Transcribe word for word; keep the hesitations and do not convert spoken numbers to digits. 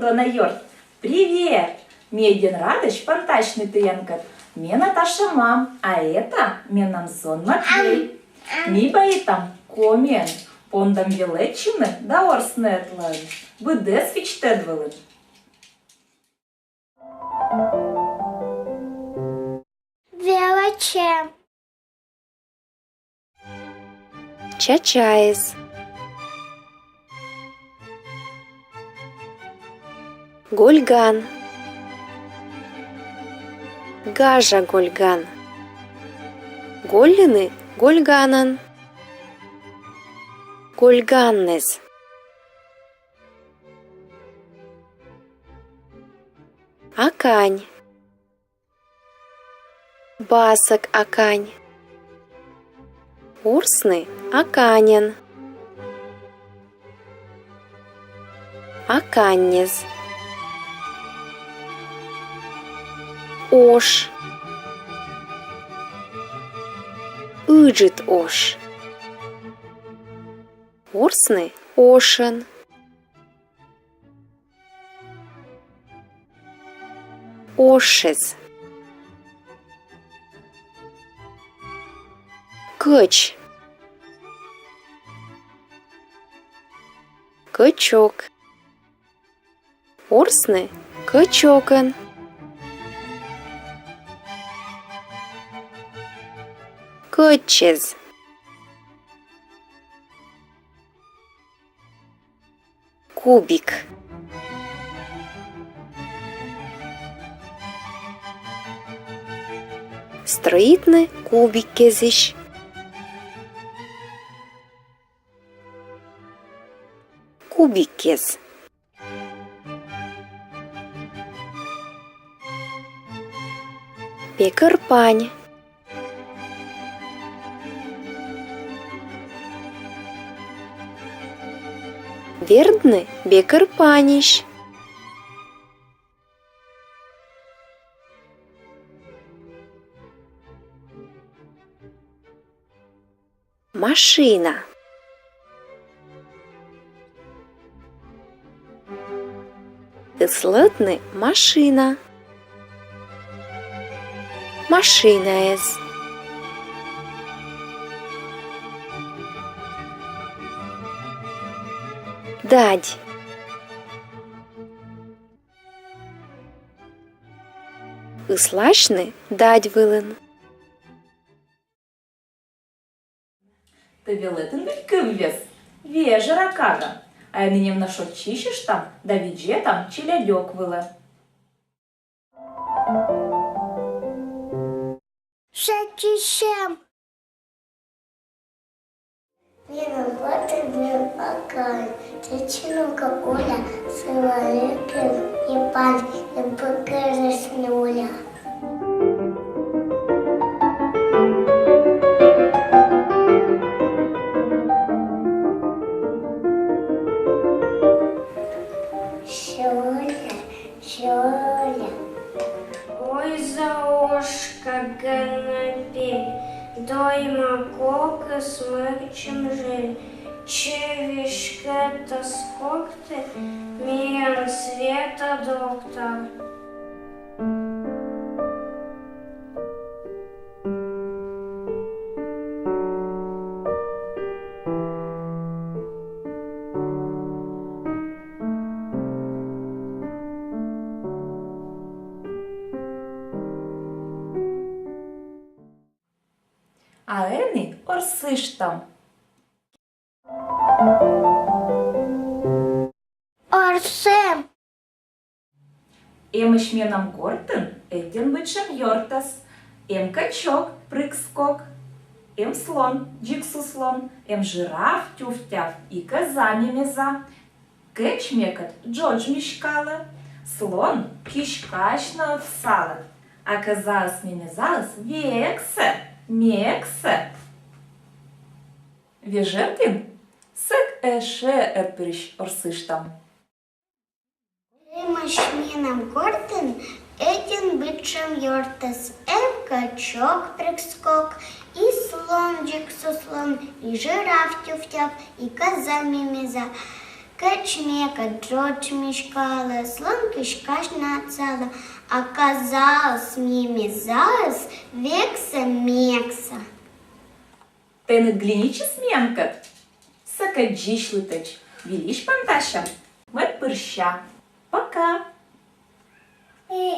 Ёрт, привет! Ме Эденрадысь пантасьны тіянкӧд. Ме Наташа мам, а это менам зон Матвей. Ми баитам комиӧн, пондам велӧдчыны да ворсны ӧтлаын. Быдӧс видзӧдӧй ӧд вылын. Велӧдчӧм. Чачаэз. Гольган. Гажа гольган. Гольлыны гольганӧн. Гольганнэз. Акань. Басӧк акань. Ворсны аканьӧн. Аканьнэз. Ош. Ыджыд ош. Ворсны ошӧн. Ошез. Кӧч. Кӧчӧк. Ворсны кӧчӧкӧн. Кӧчез. Кубик. Стрӧитны кубиккезысь. Кубиккез. Бекӧр пань. Вердны бекӧр панысь. Машина. Ӧтлаын машина. Машинаэз. Дадь. Ӧтлаасьны дадь вылын. Тэ велӧдін выль кывъяс? Вежӧра кага. А ӧні нин на шойччыштам да видзӧдам челядьӧк вылӧ. Шойччыштам. Менам гортын вӧв акань, тэнад сьылӧ Коля, сылӧн лыктын и пань, и пӧгрӧм нуля. Сёля, сёля. Ой, заошкӧ гӧнӧ пель, дойма кокыс мырччӧм жӧ, чӧв эськӧ тас кокті, миян Света доктор. А ӧні ворсыштам. Ворсам. Эмӧсь менам гортын ӧтик быдсяма ёртӧс. Эм кӧчӧк, Прыг-скок, эм слон, Дзик-су-слон, эм жираф, Тюф-тяф, и кӧза, Мемеза. Кӧч мекӧд джодж миськалӧ, слон киськаысь на ӧтсалӧ, а кӧзаыс, Мемезаыс вексӧ, мексӧ. Вежӧртін? Сэк ещӧ ӧтпырысь ворсыштам. Эмӧсь менам гортын ӧтик быдсяма ёртӧс. Эм кӧчӧк, Прыг-скок, и слон, Дзик-су-слон, и жираф, Тюф-тяф, и кӧза, Мемеза. Кӧч мекӧд джоджмиськаліс, лӧнькысь казьнатсалӧ, а казаліс ме мезаліс векса-мекса. Тэныд глиничыс миянкӧд. Сэк дзысьлытӧдз. Вильысь пантасям. Мед пырся. Пока. Э,